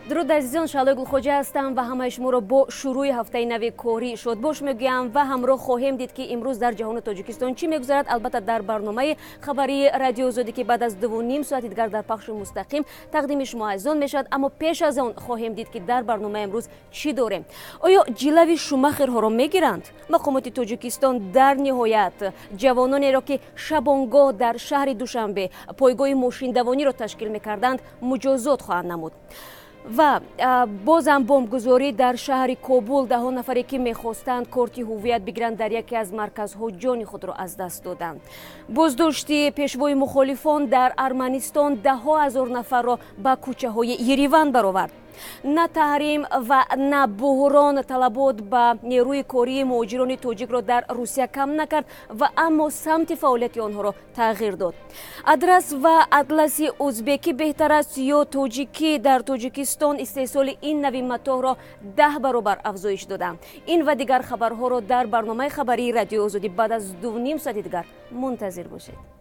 Дуруд, азизон! Шаҳлои Гулхоҷа ҳастам ва ҳамаи шуморо бо шурӯи ҳафтаи нави корӣ шодбош мегӯям ва ҳамроҳ хоҳем дид, ки имрӯз дар ҷаҳону Тоҷикистон чӣ мегузарад. Албатта, дар барномаи хабарии Радиои Озодӣ, ки баъд аз 2:30 соати дигар дар пахши мустақим тақдими шумо азизон мешавад. Аммо пеш аз он хоҳем дид, ки дар барномаи имрӯз чӣ дорем. Оё ҷилави шумахерҳоро мегиранд? Мақомоти Тоҷикистон дар ниҳоят ҷавононеро, ки шабонгоҳ дар шаҳри Душанбе пойгоҳи мошиндавониро ташкил мекарданд, муҷозот хоҳанд намуд. Ва бозам бомбгузорӣ дар шаҳри Кобул: даҳо нафаре, ки мехостанд корти ҳуввият бигиранд, дар яке аз марказҳо ҷони худро аз даст доданд. Боздошти пешвои мухолифон дар Арманистон даҳҳо ҳазор нафарро ба кӯчаҳои Ереван баровард. На таҳрим ва на буҳрон талабот ба нерӯи кории муҳоҷирони тоҷикро дар Русия кам накард ва аммо самти фаъолияти онҳоро тағйир дод. Адрас ва атласи узбекӣ беҳтар аст ё тоҷикӣ? Дар Тоҷикистон истеҳсоли ин нави матоъро 10 баробар афзоиш доданд. Ин ва дигар хабарҳоро дар барномаи хабарии Радиои Озодӣ баъд аз 2:30 соати дигар мунтазир бошед.